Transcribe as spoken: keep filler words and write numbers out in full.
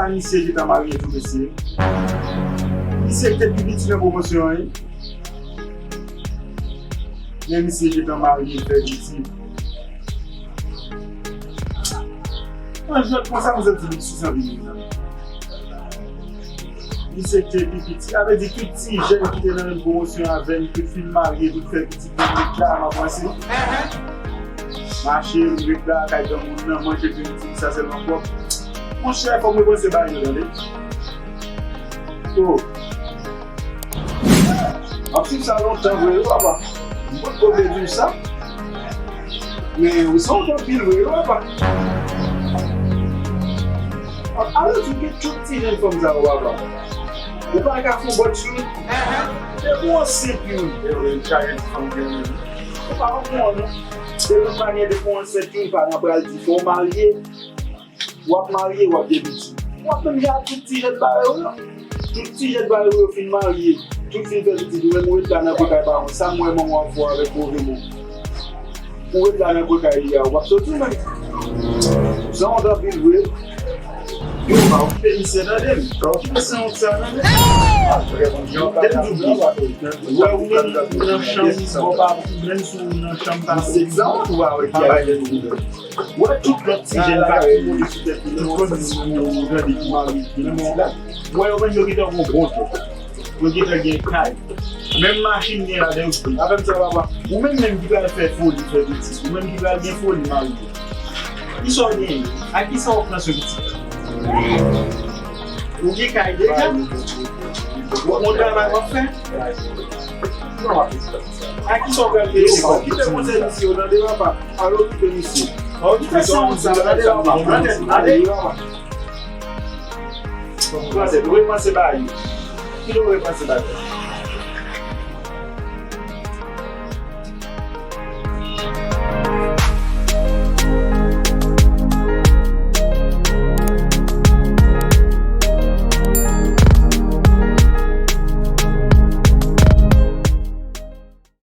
Misye gentan marye tou, mesye. Misye ki te pi piti nan pwomosyon an, wi. Men misye gentan marye, fè pitit. Nan jwèt konsa, m santi m sou santi m, mezanmi. Misye ki te pi piti, sa vle di tout ti jèn ki te nan menm pwomosyon avè m, tout fin marye, tout fè pitit, menm ret la, m ap panse. Mache, m ret la, kay granmoun nan, manje, fè pitit, sa sèlman pwòp. Monchè, fò m repanse bagay yo, tande. Oh. M ap swiv sa lontan vre wi, papa. M potko vle di w sa. Men ou sanwont anpil vre wi, papa. Alò, ou gen tout ti jèn fanm sa yo, papa. Ou pa ka fè yon bòt sou li. Depi w ansent, wi. E vre, m ka gen ti fanm gen menm. Ou pa konprann, non. Depi w pa gen, depi w ansent, wi, paran pral di fò w marye. W ap marye, w ap gen pitit. W ap menm jan ak tout ti jèn bagay yo, non. Tout ti jèn bagay yo fin marye, tout fin fè pitit, ou menm ou ret la nan prekay pa konn sa m wè manman w ap fè w avèk move mo. Ou ret la nan prekay li a, ou p ap soti ou menm. Sanwont anpil vre. Yo, pa okipe misye, tande m. Pa okipe sanwont sa, tande m. Tande m di w byen. Ou wè ou menm ou nan chanm, bon, pa, menm si w nan chanm pa. Misye sanwont ou pa wè ki a. Ou wè tout lòt ti jèn pa ki monte sou tèt li, tout kòm yo gade ki mari, men bon, ou wè yo menm yo gentan gon bon tèt. Yo gentan gen kay. Menm machin gen ladan yo. Afè m sa papa. Ou menm menm ki pral fè foli, fè pitit. Ou menm ki pral gen foli, marye. Kisa w genyen? Ak kisa w pran sou pitit? Ou gen kay deja? Ou gon travay w ap fè? Ak kisa w pral peye lekòl? Kite konsèy misye yo, tande papa. Al okipe misye. Al okipe sanwont sa, tande papa. Tande, tande. Panse, repanse bagay yo. Kite w repanse bagay yo.